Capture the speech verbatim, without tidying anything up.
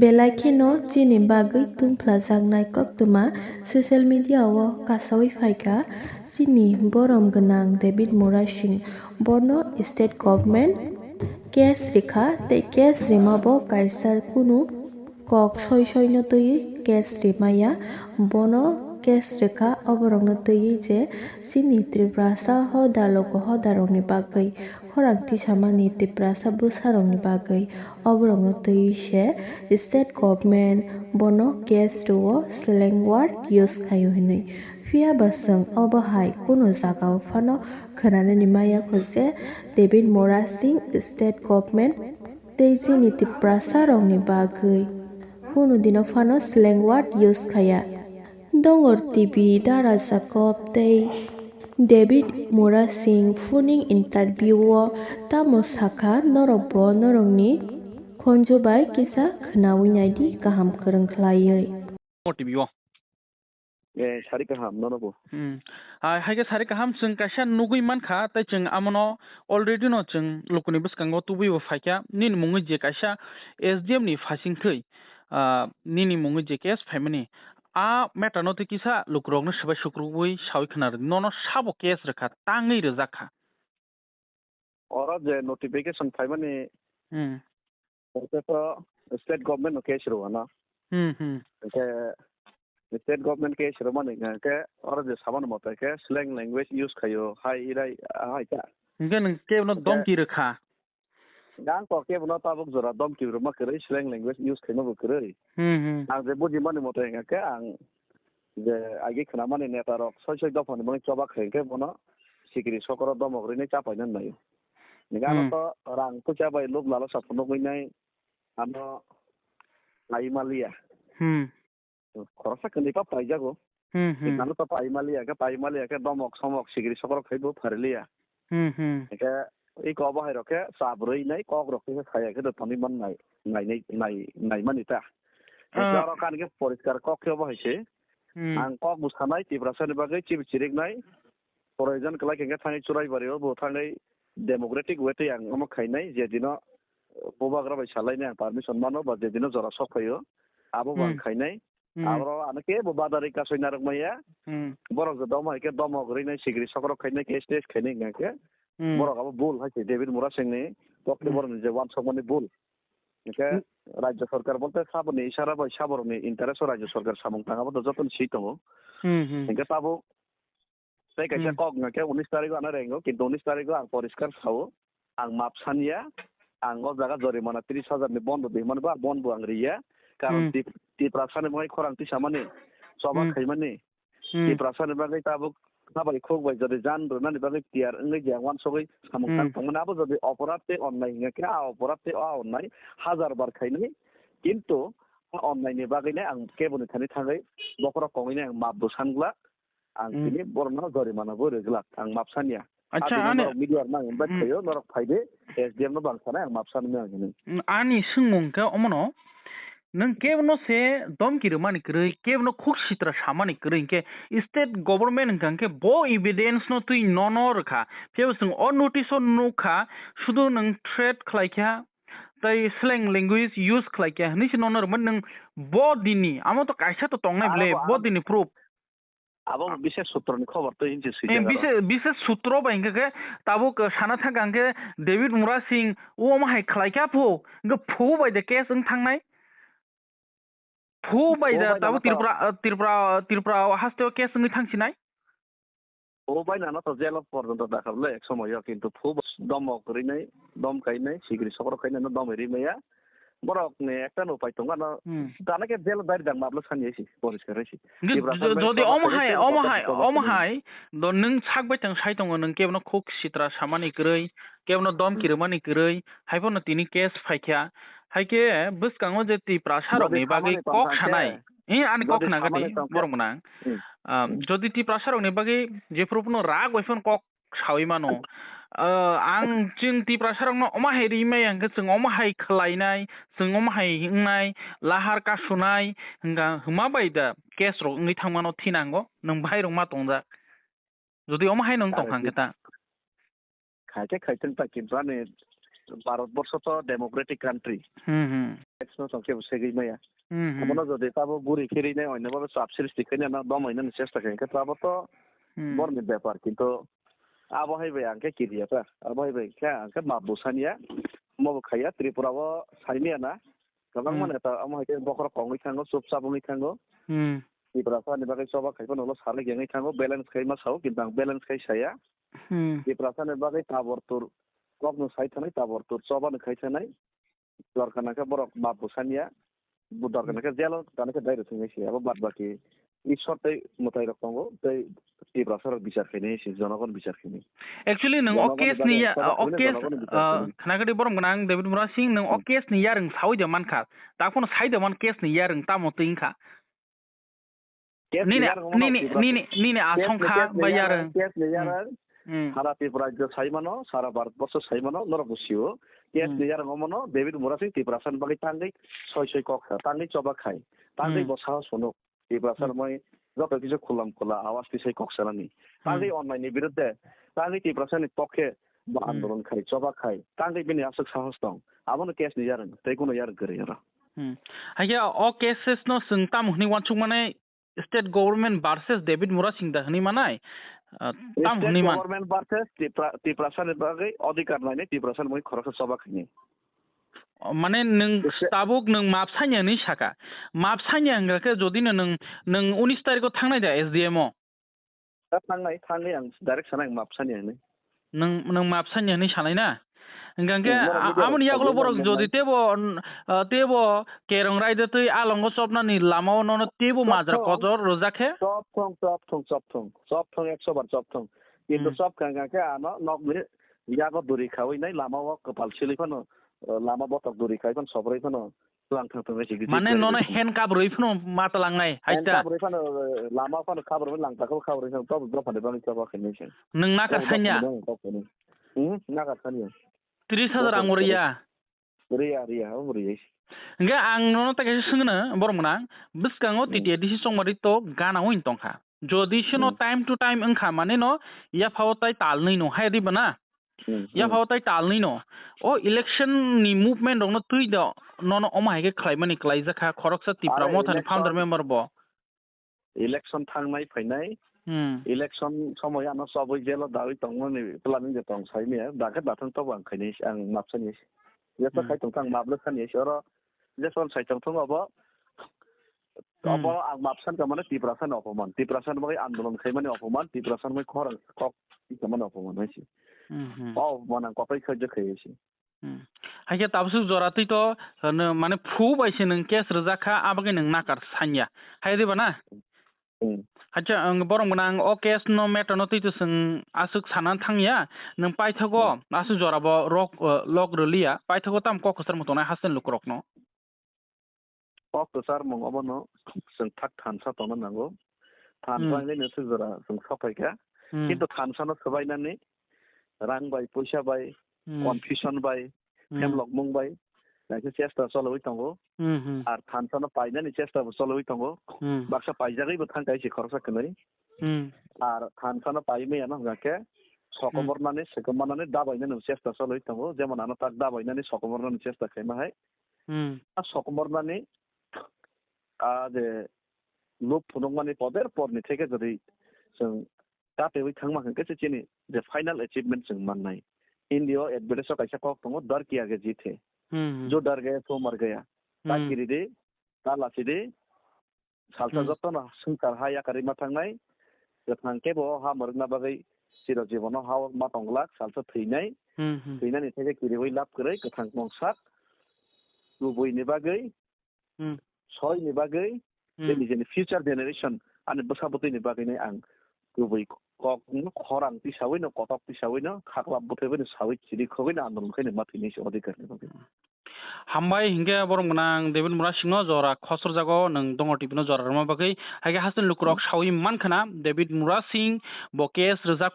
Belai kheno chini bagwi tungphlajaknai koktwma social media o kasawi phaikha chini borom gwnang David Murasing. Bono state government case rikha tei case rima bo kaisa kunu kok soi soino twiwi case rimaya. Bono case rikha oborokno twiwi je chini Tiprasa hoda logo hodarokni bagwi khorang tisamani Tiprasa bwsarokni bagwi oborokno twiwi se state government bono case rwo slang word use khaio hinwi. Phiya ba chwng obo hai kunu jagao phano khwnanani maya kho je David Murasing state government tei chini Tiprasa rokni bagwi kunu dino phano slang word use khaya. Dongor T V Dara Jacob tei David Murasing phuning interview o tamo sakha norok bo norokni khonju bai kisa khwnawi naidi kaham kwrwng khlaiwi. O T V o. Eh, sari kaham, nono bo. Hmm. Ah, hai khe sari kaham, chwng kaisa nugwi mankha, tei chwng amono already no chwng lukuni bwskango tubui bo phaikha, nini mungwi je kaisa S D M ni phasing thwi, ah, nini mungwi je case phaimani, a matter no twi kisa lukurokno swbai sukrubwi sawi khna rwdi, nono sabo case rwkha, tangwi rwjak kha. Oro je notification phaimani, hmm, hwnkhe to state government no case rwano. Hmm, hmm. Hwnkhe state government case rwmani hwnkhe oro je samani mote khe slang language use khaio, hai irai, hai ta. Hwnkhe nwng kebono hwnkhe domki rwkha? Ang to kebono tabuk jora domki rwma kwrwi, slang language use khaima bo kwrwi. Hmm, hmm. Ang je bujimani mote hwnkhe ang je agi khwnamani neta rok soi soi dophani bagwi choba khai hwnkhe bono sikiri sokoro domok rwinai chapaina naio. Hwnkhe ano, hmm, to rang puisa bai lub lalosa phunugwi nai ano lai maliya. Hmm. Khoroksa kwnwi pa paijago. Hmm, hmm. Ano to pai maliya khe, pai maliya khe domok somok sikiri sokoro khai bo phariliya. Hmm, hmm. Hwnkhe iko obo hai rok khe chabrwi nai kok rok khe saya khe to thani man nai, nai, nai, nai, naimani ta. Hwnkhe, ah, oro kani khe poriskar kok khe obo hai se. Hmm. Ang kok bo sanai, Tiprasa ni bagwi chibi chiriknai. Proyojon kwlai khe thangwi Churaibari o bo thangwi democratic way tei ang omo khainai, je dino, uh, bubagra bai salainai ang permission mano ba je dino jora sok phaio, abo bo ang, hmm, khainai. Hmm. Aboro ano kebo badari kasui narwk maya. Hmm. Borok je dom hai khe domok rwinai, sikiri sokrok khainai, case test khainai hwnkha khe, hmm, borok abo bul hai se David Murasing ni pokhe, hmm, borok ni je uansukmani bul. Hwnkhe, hmm, Rajya Sarkar bolte saboni isara bai saborokni interest o Rajya Sarkar samung tang abo to jotoni swi tongo. Hmm, hmm. Hwnkhe tabuk tei kaisa, hmm, kok hwnkha khe unis tarigo ano rengo, kintu unis tarigo ang poriskar sao, ang map sanya, ang o jaga jorimana tris hajar ni bon rw di hwnmani bo, ang bon bo ang riya, karon, hmm, Tip-, Tiprasa ni bagwi khorang tisamani, choba, hmm, khaimani, hmm, Tiprasa ni bagwi tabuk kha bai khuk bai jodi jan rwnani bagwi tiyar wngwi je ang uansugwi samung, hmm, tang tongmani, abo jodi oporad tei onnai hwnkha khe a oporad tei a onnai hajar bar khainai, kintu a onnai ni bagwi nai ang keboni thani thangwi bokhorok kongwi nai ang map bo san glak. Ang, hmm, tini borokno jorimana bo rwglak, ang map sanya. Acha, ani norok media rok nang invite, hmm, khaio, norok phai de, S D M no bang sanai, ang map sanmani ang hini. Hmm, ani swngmung khe omono, nwng kebono se domki rwmani kwrwi, kebono khuk sitra samani kwrwi, hwnkhe state government hwnkha hwnkhe bo evidence no twi nono rwkha. Phiya bo chwng o notice o nukha, sudu nwng threat khlaikha, tei slang language use khlaikha hwnwi se nono rwmani, nwng bo dini, amo to kaisa to tongnai bwle, abo bo ang dini proof. Abo, ah, bises sutro ni khobor twi hinse swijak, eh, aro. Bises, bises sutro bai hwnkhe khe tabuk, eh, sana thangkha hwnkhe David Murasing o omo hai khlai kha phu, hwnkhe phu bai de case wng thangnai. Phu bai da tabuk Tripura, eh, Tripura, Tripura hasteo case wngwi thangsinai. O bai nano to jail o porjonto dakha le ek somoyo, kintu phu domok rinai, dom kainai, sikri sokro kainai no dom ri maya. Borok ni ekta no upai tongo, ano, hmm, dana khe jail o dari dang mablo sani isi, poriskar isi. Jodi omo hai, omo hai, omo hai, do nwng sak bai tong sai tongo, nwng kebono khuk sitra samani kwrwi, kebono dom, hmm, kirmani kwrwi, hai phano tini case phaikha. Hai khe bwskango je Tiprasa rokni bagwi kok sanai, eh, ani kok khna gani borok mwnang. Hmm. Ah, hmm, jodi Tiprasa rokni bagwi jephuru phano rak bai phano kok sawi mano. Ah, ang chwng Tiprasa rokno omo hai ri maya hwnkhe chwng omo hai khlainai, chwng omo hai wngnai, lahar kasunai, hwnkha hwma bai da case rok wngwi thangmano thinango, nwng bahai rok ma tongjak. Jodi omo hai nwng tong kha hwnkhe ta. Khaikhe khaithwng ta, kintu ani Bharat borsho to democratic country. Hmm, hmm. Rights no tong kebo segwi maya. Hmm, hmm. Abono jodi tabo guri phiri nai oino babe chap sristi khaina na dom oino ni chesta khain khe tabo to Hmm. Borni bepar kintu abo hai bai ang khe kiriya ta. Abo hai bai khe ang khe map bo saniya. Mo bo khaiya Tripura o saimiya na. Kwbangma Hmm. neta omo hai khe bokhorok kongwi thango, chupchap wngwi thango. Hmm. Tiprasa ni bagwi choba khai phano ulo salai khe wngwi thango, balance khai ma sao, kintu ang balance khai saya. Hmm. Tiprasa ni bagwi tabor tur, kokno sai thanai, tabor tur choba no khai thanai. Dorkar nangkhe borok map bo saniya, bo dorkar nangkhe jail o thanai khe direct wngwi se, abo bad baki Ishwar tei mwtai rok tongo, tei Tiprasa rok bichar khainai se, jonogon bichar khainai. Actually, nwng o Jonogon ni case ni bagwi ya, choba o khainai, case, jonogon ni bichar ah, khainai. Khna khe di borok gwnang David Murasing, nwng o Hmm. case ni yarwng saui de mankha. Takhwno sai de man case ni yarwng tamo twi wngkha. Case ni Nini, yarwng mano nini, Tripura nini, nini case asong ni, kha case ni ba yarwng, yarwng. Case ni Hmm. yarwng. Hmm. Sara Tripura rajyo sai mano, sara Bharat borsho sai mano, norok bo sio. Case Hmm. ni yarwng mano, David Murasing Tiprasa ni bagwi tangwi soi soi kok sa, tangwi choba khai, tangwi Hmm. bo sahos hwnuk. Tiprasa Hmm. rok mai joto kisa khulam khula awas tisai kok sanani. Tangwi Hmm. onnai ni birudde, tangwi Tiprasa ni pokhe bo Hmm. andolon khai, choba khai, tangwi bini aswk sahos tong. Abono case ni yarwng, tei kuno yarwng kwrwi oro. Hmm. Hakhe o cases no chwng tamo hwnwi uansuk mani state government versus David Murasing da hwnwi manai? Ah, tamo State hwnwi man? Government versus Tipra-, Tiprasa ni bagwi adhikar nainai Tiprasa ni bagwi khoroksa choba khainai. O, mane nwng Ese- tabuk nwng map sanya hinwi saka. Map sanya hwnkha khe jodi no nwng, nwng unis tarikh o thangnai da S D M o? Da thangnai, thangwi ang direct sanai ang map sanya hinwi. Nwng, nwng map sanya hinwi sanai na? Hwnkha khe Hmm, norok a-, media rok amoni yagulo saimano borok jodi mwnai. Tebo, n-, ah, tebo kerong raida twi alongo chopnani lama o nono tebo majra Chopthong. Kotor rwjak khe? Chopthong, chopthong, chopthong. Chopthong, ekso bar chopthong. Kintu Hmm. Chopkha hwnkha khe ano nokni yago duri khawi nai lama o kwpal silwi phano, eh, lama botok duri khai phano sobroi phano Lang thang thang se gidi Mane gari nono gari. Handcuff rwi phano ma talangnai, hai ta? Handcuff rwi phano, lama phano khabar phano lang takho khabar phano to dophani bangwi choba khainai se. Nwng nakar sanya? Hmm, nakar sanya. Tris hajar ang riya. Riya, riya, ang riya. Hingke ang nono ta kaisa swngno, borok mwnang, bwskango Hmm. T T A D C chongmari to gana wng tongkha. Jodi seno Hmm. Time to time wngkha mane no, yaphao tai talnwi no, hai di bana? Hmm, hmm. Yaphao tai talnwi no. O election ni movement rokno twi da nono omo hai khe khlaimani klaijak kha khoroksa Tipra Are Mothani election, founder member bo. Election thangnai phainai. Hmm. Election somoy ano chobwi jelo dawi tongmani planning je tong saimaya. Dakhe dathang tobo ang khainai ang mapsani. Jesa Hmm. khai tongthang maplo sani oro Jesa sai tongthang abo Hmm. Obo ang mapsan ka mane Tiprasa ni opoman. Tiprasa ni bagwi andolon khaimani opoman. Tiprasa ni bagwi khorang kok khaimani opoman hai se. Hmm, hmm. O opoman ang kopai khaijak khai se. Hmm. Haikhe tabswk jora twi to, ano, mane phu bai se nwng case rwjak kha, abagwi nwng nakar sanya. Hai di ba na? Hmm. Acha, ang borok mwnang o case no matter no twi to chwng aswk sana thangya. Nwng paithago Hmm. Aswk jora bo rok, uh, lok rwliya. Paithago tam kok kwchar mo tongnai hasten lukurokno. Kok kwchar mung obono chwng thak thansa tongna nango. Thansa Hmm. wngwi no se jora chwng sok phaikha. Hmm. Kintu thansa no swbainani rang bai, poisa bai, Hmm. confusion bai, Hmm. phemlok mung bai, naikhe chesta cholowi tongo. Hmm, hmm. Ar thansa no painani chesta bo cholowi tongo. Hmm. Baksa paijagwi bo thang kaisa khoroksa kwnwi. Hmm. Ar thansa no pai maya no hwnkha khe Hmm. sokomornani, swkang manani dabainani chesta cholowi tongo. Jemon ano tak dabainani sokomornani chesta khaima hai. Hmm. A sokomornani a je luk phunukmani poder porni theke jodi chwng katewi thangma hwnkhe se chini je final achievement chwng mannai. Hindi o advertise o kaisa kok tongo, "Dar kiya ge jeet hai, Hmm, hmm. jo dar gaye so mar gaya." Ta Hmm. kiri di, ta lachi di, salsa Hmm. jotono swngchar ha yakarwi ma thangnai, kwthang kebo o ha mwrwkna bagwi chiro jibono ha o ma tong glak, salsa thwinai, Hmm, hmm. thwinani theke kiriwi lab kwrwi kwthang mungsak, kubui ni bagwi, Hmm. soi ni bagwi, Hmm. tei nijini future generation, ani bwsa bwtwi ni bagwi nai ang kubui kok no khorang tisawi no, kotok tisawi no, khaklap bwthaibai no sawi chiri khogwi no andolon khai no ma thwinai se odhikar ni bagwi. Hambai hingke borok mwnang David Murasing no jora khosor jago nwng Dongor T V no jora rwma bagwi. Haikhe haste ni lukurok Hmm. sawi mankha na David Murasing bo case rwjak